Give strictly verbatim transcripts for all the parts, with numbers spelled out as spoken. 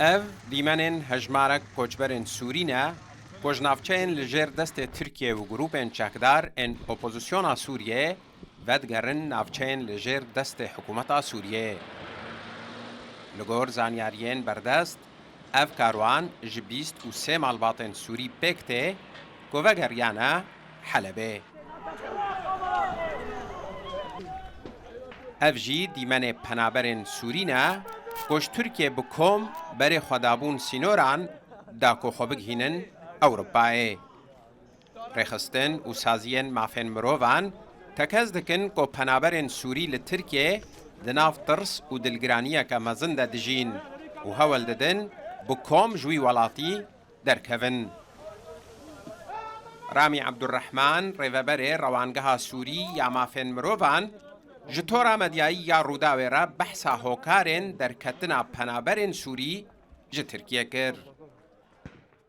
Ev dîmenên hejmarek koçberên Sûrî ne ku ji navçeyên li jêr destê Tirkiye û grûpên çekdar ên opozisyona Sûriyeyê vedigerin navçeyên li jêr destê hikûmeta Sûriyeyê. Li gor zanyariyên berdest, ev karwan ji bîst û sê malbatên Sûrî pêk tê ku vegeriyane Helebê. Ev jî dîmenê penaberên Sûrî ne ku ji Tirkiye bi kom berê xwe dabûn sînoran da ku xwe bigihînin Ewropayê. Rêxistin û saziyên mafên mirovan tekez dikin ku penaberên Sûrî li Tirkiye di nav tirs û dilgiraniyeke mezin de dijîn û hewl didin bi kom ji wî welatî derkevin. Ramî Ebdurrehman, rêveberê Rewangeha Sûrî ya Mafên Mirovan, ji tora medyayî ya Rûdawê re behsa hokarên derketina penaberên Sûrî ji Tirkiye kir.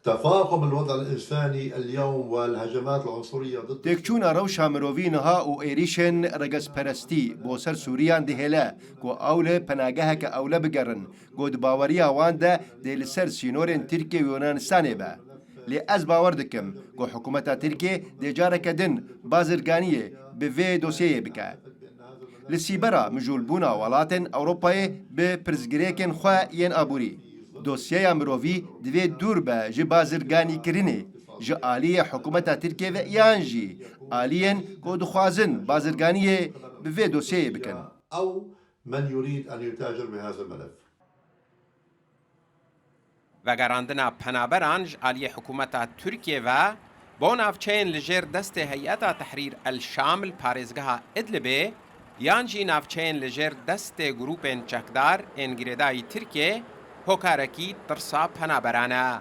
تفاقم الوضع الإنساني اليوم والهجمات العنصرية ضد Têkçûna rewşa mirovî niha û êrîşên regezperestî bo ser Sûriyan dihêle ku ew li penageheke ewle bigerin, ku di baweriya wan de dê li ser sînorên Tirkiye û Yunanistanê be. Lê ez bawer dikim ku hikûmeta Tirkiye dê careke din bazirganiyê bi vê dosyeyê bike. Li sîbera mijûlbûna welatên Ewropayê bi pirsgirêkên xwe yên aborî, dosyeya mirovî divê dûr be ji bazirganîkirinê ji aliyê hikûmeta Tirkiye ve yan jî aliyên ku dixwazin bazirganiyê bi vê dosyeyê bikin. أو من يريد أن يتاجر بهذا الملف. Vegerandina penaberan ji aliyê hikûmeta Tirkiye ve bo navçeyên li jêr destê Heyeta Tehrîr El Şam li parêzgeha Idlibê yan jî navçeyên li jêr destê grûpên çekdar ên girêdayî Tirkiye hokarekî tirsa penaberan e.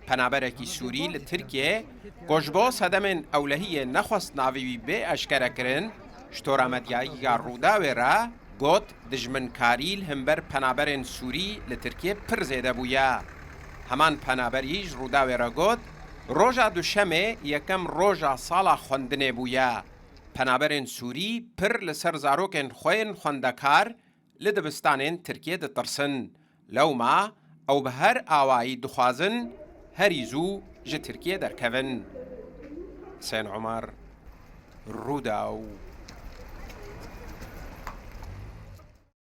Penaberekî Sûrî li Tirkiye ku ji bo sedemên ewlehiyê nexwest navê wî bê eşkerekirin, ji tora medyayî ya Rûdawê re got, dijminkarî li hember penaberên Sûrî li Tirkiye pir zêde bûye. Heman penaberî ji Rûdawê re got, roja Duşemê yekem roja sala xwendinê bûye. Penaberên Sûrî pir li ser zarokên xwe yên xwendekar li dibistanên Tirkiye ditirsin. Lewma ew bi her awayî dixwazin herî zû ji Tirkiye derkevin. Husên Omer, Rûdaw.